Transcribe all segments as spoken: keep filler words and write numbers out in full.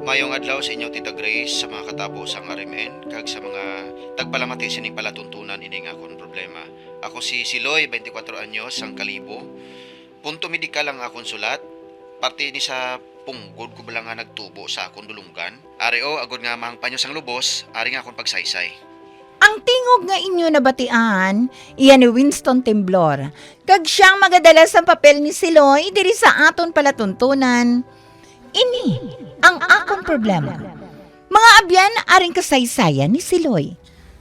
Mayong adlaw sa inyo, Tita Grace, sa mga katabo sang R M N, kag sa mga tagpalamati sining palatuntunan ining akon problema. Ako si Siloy, twenty-four anyos, sang Kalibo. Punto medikal ang akon sulat. Parte ini sa punggod ko bala nga nagtubo sa akon dulunggan. Ari o, agod nga mahangpan nyo sang lubos, ari nga akon pagsaysay. Ang tingog nga inyo nabatian, iya ni Winston Temblor, kag siya ang magadala sang papel ni Siloy diri sa aton palatuntunan. Ini ang akon problema. Mga abyan, aring kasaysayan ni Siloy.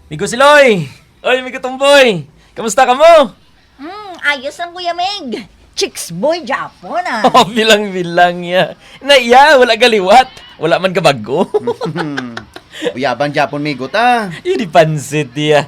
Migo Siloy! Oy, Migo Tomboy! Kamusta ka mo? Hmm, ayos lang, Kuya Mig. Chicks boy, Japon, ah. Oh, bilang-bilang ya. Na iya, wala galiwat. Wala man gabago. Uyaban Japon, Migo, ta. Hindi pansit ya.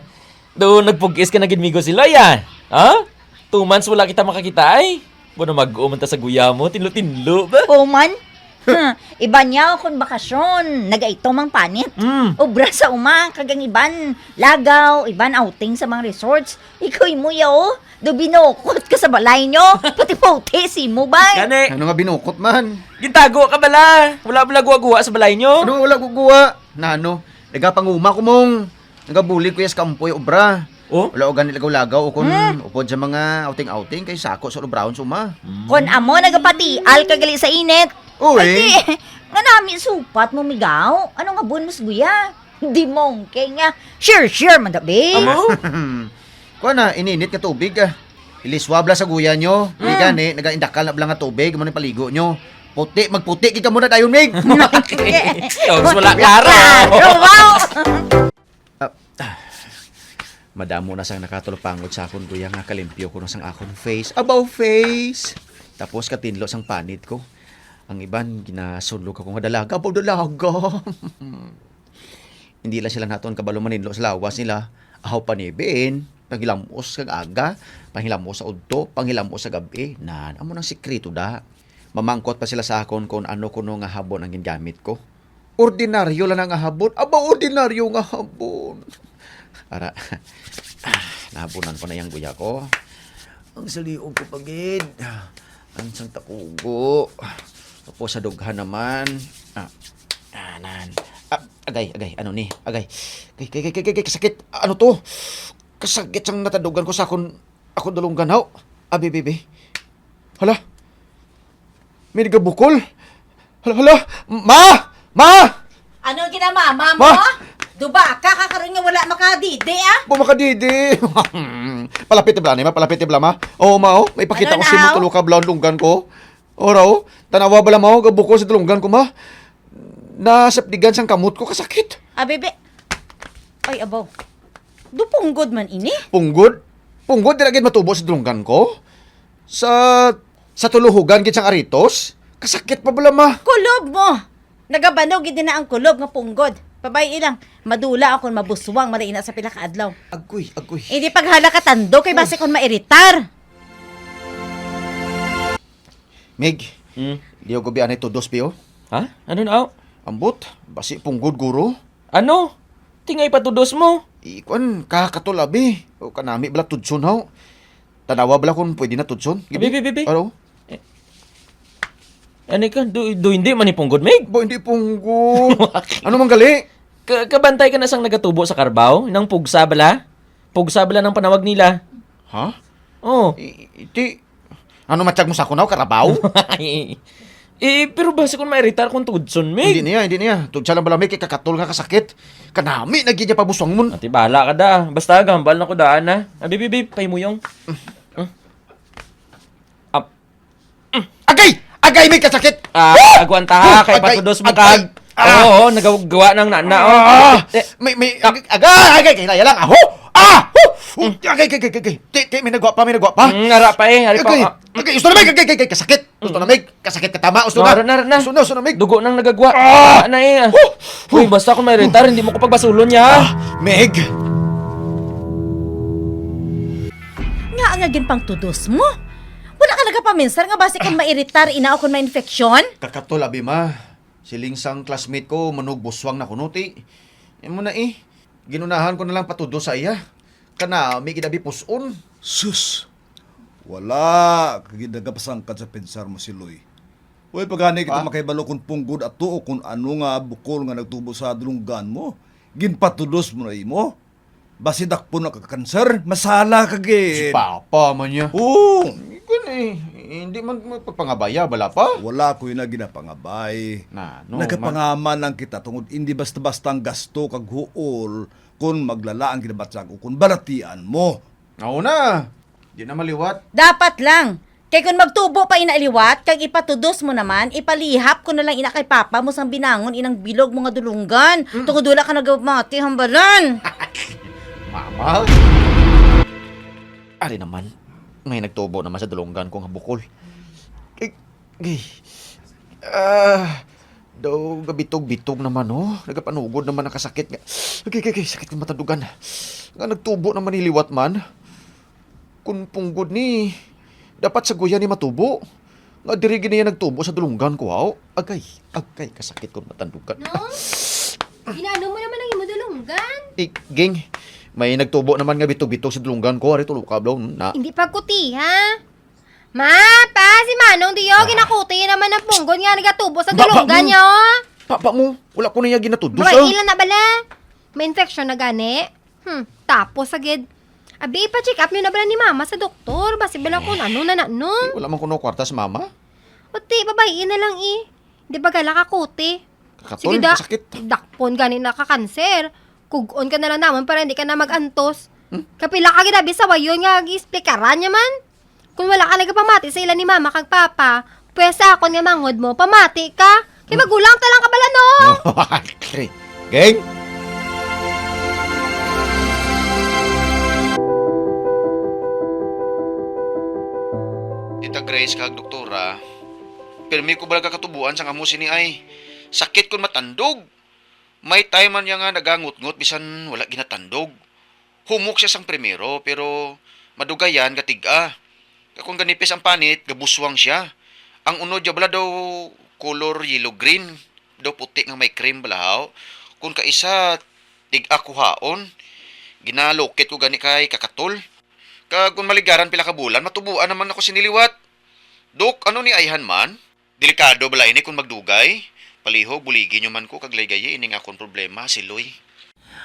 Do, nagpugis ka na gid, Migo Siloy, ah. Ha? Two months wala kita makakita, ay. Buno mag-o man ta sa guya mo, tinlo-tinlo ba? Two months? Huh, iban niya akon bakasyon, nagaitom ang panit. Mm. Obra sa uma, kag ang iban, lagaw, iban outing sa mga resorts. Ikaw, imo ya, oh, do binukot ka sa balay nyo. Pati puti, si mo ba? Gani. Ano nga binukot man? Gintago ka bala. Wala bala guwa-guwa sa balay nyo? Ano nga wala guwa-guwa? Na ano? Nagapanguma ko mong nagabulig ko ya sa kampoy obra. Oh? Wala ko gani lagaw-lagaw o kung Hmm. upod sa mga outing-outing kay sako sa lubrahon sa uma. Hmm. Kon amo nagapatial ka gali sa init. Uy. Ay, di, nga nami supat mo, migaw. Ano nga buon mo sa guya? Di mongke nga. Share, share man da, be. Amo? Kuha na, ininit nga tubig, ah. Iliswa bala sa guya nyo. Di Hmm. gani, nagaindakal na bala nga tubig, mo ni paligo nyo. Puti, magputi, gid ka muna dayon, Mig. Tapos wala klaro. Klaro, wow. Ah, ah. Madamo na sang nakatulpangod sa akon, kuya, nga kalimpyo ko na sang akon face. Abaw face! Tapos katinlo sang panit ko. Ang iban, ginasulog ako nga dalaga. Abaw dalaga! Hindi lang sila naton kabalo maninlo sa lawas nila. Ahaw pa ni Bin, panghilamos kag aga, panghilamos sa udto, panghilamos sa gab-i. Nan, amo nang sikreto da. Mamangkot pa sila sa akon kon ano kuno nga habon ang gingamit ko. Ordinaryo lang nga habon. Aba, ordinaryo nga habon. Ara, ah, nahabonan ko na yang guya ko. Ang saliog ko pa gid. Ang sang takugo. Tapos sa dughan naman. Ah, ah, nan. Ah, agay, agay. Ano ni? Agay. Agay, agay, agay, agay, agay, kasakit. Ano to? Kasakit sang natadugan ko sa akon, akon dulunggan, haw. Abi, bibi. Hala. May nagabukol. Hala, hala. Ma! Ma! Ano ginamama mo? Ma! Duba ka, ka karon nga wala makadidi, ah? Wa makadidi. Palapit bala ni, ma. Palapit bala, ma. Oo, ma, oh. May pakita Ano ko sa imo na, oh? Tulo ka bala ang dulunggan ko. Ora, oh. Tanawa bala, ma, oh. Gabukol sa dulunggan ko, ma. Nasapdigan sang kamot ko. Kasakit. Ah, bebe. Ay, abaw. Do punggod man ini? Punggod? Punggod, dira gid matubo sa dulunggan ko. Sa, sa tuluhugan gid sang aritos. Kasakit pa bala, ma. Kulob mo! Nagabanog gid na ang kulob nga punggod. Pabay-i lang, madula ako mabuswang man ina sa pila ka adlaw. Agoy, agoy. Hindi paghala ka tando kay basi kon mairitar. Mig, Hmm? di ko bianay tudos, Pio. Ha? Ano na, aw? Ambot, basi punggod, guro. Ano? Tingay pa tudos mo? Ikuan, kakatol, abi. O kanami bala tudson, haw. Tanawa bala kung pwede na tudson. Abi, abi, abi. Ano? Eh, ano ka? Do, do hindi man ni punggod, Mig? Bo, hindi punggod. Ano man gali? Ka, kabantay ka na sang nagatubo sa karbaw? Nang pugsa bala? Pugsa bala nang panawag nila? Ha? Oh. I, iti, ano matiyag mo sa kunaw, karabaw? Eh, pero basi kung mairitar kung tudson, Mig. Hindi niya, hindi niya. Tudsa lang bala, Mig, kay kakatol nga kasakit. Kanami na gid niya pabuswang mon. Ati, bahala ka da. Basta, gambal na ko daan, ha. Abi, bibi, pahimuyong. Hmm? Ap. Agay! Agay, Mig, kasakit! Ah, Woo! agwanta ha, Woo! kay Agay! patudos mo Agay! kag. Ah! Oo, oo, nagagawa ng nana, oh. Ah! Eh, May, may, Ah! agay, agay, agay, kaya lang, aho! Ah! Hu! Hu! Mm. Agay, agay, agay, agay. Ti, ti, may nagwa pa, may nagwa pa. Mm, ara pa eh, ari pa. Agay, Ah. agay, gusto na, Mig, agay, agay, agay, kasakit. Gusto na, Mig, kasakit, katama, gusto na. Ara na, ara na. Gusto na, gusto na, Mig. Dugo nang nagagwa. Ah! Ara na eh. Hu! Hu! Uy, basta kung may retar, hindi mo ko pagbasulon niya. Ah, Mig. Nga nga ginpangtudos mo? Wala ka nagapaminsar nga basi kung mairitar ina o kung ma-infeksyon? Kakatol, abi, ma. Siling sang classmate ko, manugbuswang na kuno, ti. Imo na, eh. Ginunahan ko na lang patudos sa iya. Kanami gid abi pus-on. Sus! Wala ka gid nagapasangkad sa pensar mo, Siloy. Uy, pagani kita Ah? makahibalo kung punggod ato o kung ano nga bukol nga nagtubo sa dulunggan mo. Ginpatudos mo na imo. Basi dakpon na ka kanser, masala ka gid. Si Papa man niya. Oo. Kun, eh, hindi man magpapangabaya, bala pa? Wala ko yun na ginapangabay. Na, no, Nagkapangaman lang kita tungod hindi basta-basta ang gasto kag huol kung maglala ang ginabatyag o kung balatian mo. Ako na. Di na maliwat. Dapat lang. Kay kung magtubo pa ina liwat, kag ipatudos mo naman, ipalihap ko na lang ina kay papa mo sang binangon inang bilog mo nga dulunggan. Mm. Tungod wala ka nagamati, hambalan. Mama? Ari naman. May nagtubo naman sa dulunggan ko nga bukol. Kay, kay, ah, daw gabitog-bitog naman, oh. Nagapanugod naman ang kasakit nga. Kay, kay, kay, sakit ng matandugan. Nga nagtubo naman ni liwat man. Kun punggod ni, dapat sa guya ni matubo. Nga diri gid niya nagtubo sa dulunggan ko, haw. Agay, agay, kasakit kong matandugan. No? Inaano mo naman ang imo dulunggan? Eh, ging, may nagtubo naman nga bitog-bitog sa dulunggan ko, ari tulo ka, bro, na. Hindi pagkuti, ha? Ma, pa, si Manong Dio, Ah. ginakuti naman ang punggod nga nagatubo sa Ba, ba, dulunggan mo? niya, oh. Papa mo, wala ko niya ginatudos, Mga ah. ilan na bala? May infection na gani? Hmm, tapos agad. Abi, ipa-check up niyo na bala ni Mama sa doktor? Basi bala kung ano na na, no? Eh, wala man kuno kwarta si Mama. Uti, babayi na lang, eh. Di ba gala ka kuti? Kakatol, Sige da, kasakit. dakpon gani na ka kanser. Kugon ka na lang naman para hindi ka na mag-antos. Hmm? Kapila ka gid abi sa wayon nga gi-explikaran niya man. Kung wala ka nagapamati sa ila ni Mama kag Papa, pwes sa akon nga manghod mo, pamati ka. Kay Hmm. magulang ta lang ka bala, no? Geng? Tita Grace kag doktora, pirmi ko bala kakatubuan sang amo sini ay sakit kon matandog. May time man niya nga nagangutngot bisan wala ginatandog. Humok siya sang primero, pero madugayan gatig-a. Kag kung ganipis ang panit, gabuswang siya. Ang unod niya bala daw color yellow green, daw puti nga may cream bala, haw. Kung kaisa, tig-a kuhaon. Ginalukit ko gani kay kakatol. Kag kung maligaran pila ka bulan, matubuan naman ako sini liwat. Dok, ano ni ayhan man? Delikado bala ini kon magdugay? Palihog, buligi nyo man ko kag laygayi ini nga akon problema, si Loy.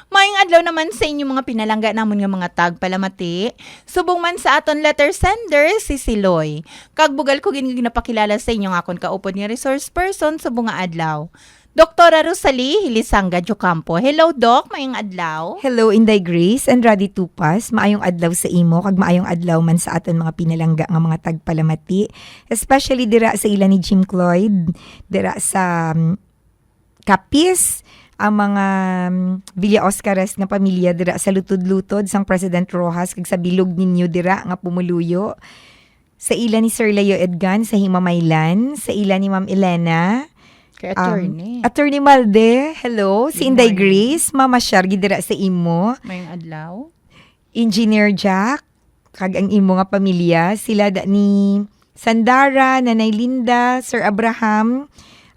Maayong adlaw naman sa inyo mga pinalangga namon nga mga tagpalamati. Subong man sa aton letter sender, si Siloy. Kag bugal ko gid nga ginapakilala sa inyo nga akon kaupod nga resource person subong nga adlaw. Doktora Rosalie Hilisanga Diocampo. Hello, Doc. Maayong adlaw. Hello, Inday Grace and Radi Tupas. Maayong adlaw sa imo, kag maayong adlaw man sa aton mga pinalangga nga mga tagpalamati, especially dira sa ila ni Jim Cloyd, dira sa, um, Capiz, ang mga, um, Villa Oscares nga pamilya dira sa lutod-lutod sang President Roxas, kag sa bilog ninyo dira nga pumuluyo. Sa ila ni Sir Leo Edgan sa Himamaylan, sa ila ni Ma'am Elena, Kay um, attorney. Attorney Malde, hello. Si Good Inday morning. Grace, Mama Shar, gid dira sa imo. Mayong adlaw. Engineer Jack, kag ang imo nga pamilya, sila da ni Sandara, Nanay Linda, Sir Abraham,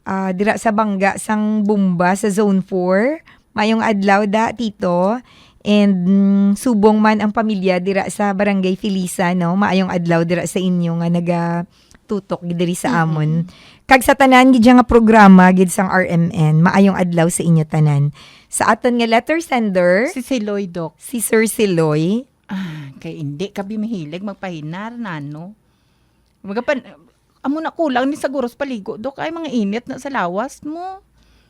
ah, dira sa bangga sang bomba sa Zone four. Mayong adlaw da, Tito. And, mm, subong man ang pamilya dira sa Barangay Felisa, no? Maayong adlaw dira sa inyo nga nagatutok diri sa Mm-mm. amon. Kag sa tanan gid nga programa gid sang R M N, maayong adlaw sa inyo tanan. Sa aton nga letter sender, Si Siloy, Doc. si Sir Siloy. Ah, kay hindi ka bi mahilig magpahinar, nano? Magapan-, amo na kulang ni sa guros paligo, Dok. Ay, mga init na sa lawas mo.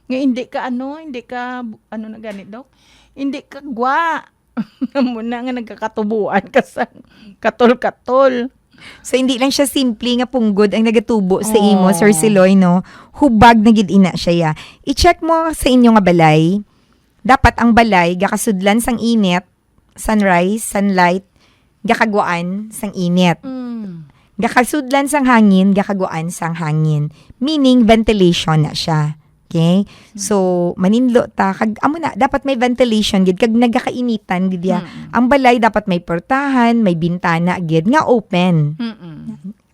Nga hindi ka, ano, hindi ka, ano na gani, Dok? Hindi ka gwa. Amo na nga nagkakatubuan ka sa katol-katol. So, hindi lang siya simple nga punggod ang nagatubo sa imo, Oo. Sir Siloy, no? Hubag na gid ina siya, ya. I-check mo sa inyo nga balay. Dapat ang balay gakasudlan sang init, sunrise, sunlight, gakagwaan sang init. Mm. Gakasudlan sang hangin, gakagwaan sang hangin. Meaning, ventilation na siya. Okay? Mm. So, maninlo ta, kag, amo na, dapat may ventilation gid, kag nagakainitan gid ya. Mm. Ang balay dapat may portahan, may bintana gid, nga open. Mm-mm.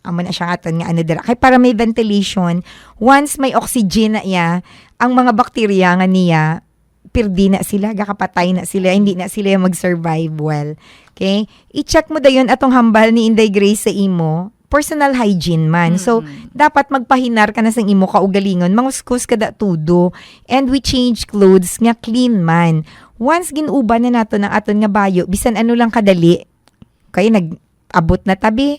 Amo na siya nga aton nga ano dira. Kay para may ventilation, once may oxygen na iya, ang mga bakterya nga niya, pirdi na sila, gakapatay na sila, hindi na sila mag-survive well. Okay? I-check mo dayon atong hambal ni Inday Grace sa imo. personal hygiene man. So, Mm-mm. dapat magpahinar ka na sang imo kaugalingon, manguskus ka da tudo, and we change clothes nga clean man. Once gin-uban na naton ang aton nga bayo, bisan ano lang kadali, kay nag-abot na tabi,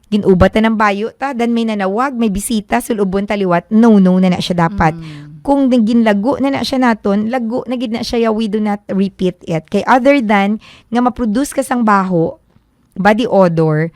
gin-ubat na ng bayo ta, dan may nanawag, may bisita, sulubon taliwat, no, no na na siya dapat. Mm. Kung naging lago na na siya naton, lago na gid na siya, we do not repeat it. Kay other than nga ma-produce ka sang baho, body odor,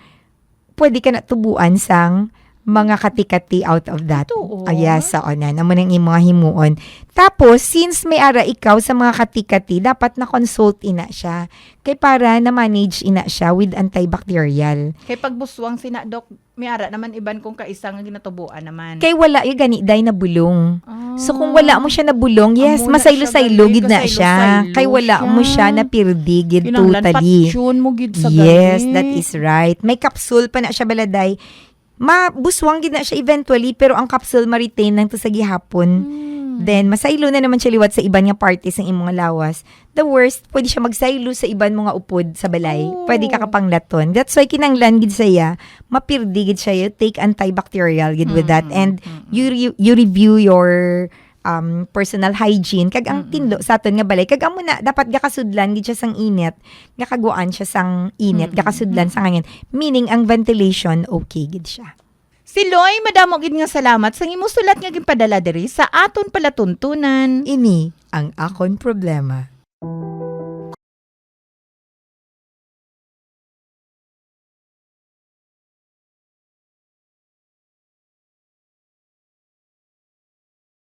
pwede ka na tubuan sang mga kati-kati out of that. Ito, oh. Ah, yes, oo na. Namo nang imo nga himuon. Tapos, since may ara ikaw sa mga kati-kati, dapat na-consult ina siya. Kay para na-manage ina siya with antibacterial. Kay pagbuswang sina, Doc, may ara naman iban kung kaisa nga ginatubuan naman. Kay wala yung gani day na bulong. Ah. So kung wala mo siya nabulong, yes, Amo na masaylo-saylo siya, gid gani, na siya. kasaylo-saylo Kay wala mo siya. Siya napirdi gid Kinahanglan totally. Patyon mo gid sa Yes, galing. That is right. May capsule pa na siya baladay. Mabuswang gid na siya eventually, pero ang capsule ma-retain lang to sa gihapon. Hmm. Then, masaylo na naman siya liwat sa iban nga parties ng imong lawas. The worst, pwede siya magsaylo sa iban mo nga upod sa balay. Oh. Pwede ka kapanglaton. That's why kinanglan gid siya, mapirdi gid siya, you take antibacterial gid with that. Mm, And mm, you re- you review your um, personal hygiene. Kag ang Mm-mm. tinlo sa aton nga balay. Kag amo na, dapat gakasudlan gid siya sang init. Gakaguan siya sang init. Mm-mm. Gakasudlan sang hangin. Meaning, ang ventilation, okay gid siya. Si Loy, madamo gid nga salamat sa imo sulat nga ginpadala diri sa aton palatuntunan. Ini ang akon problema.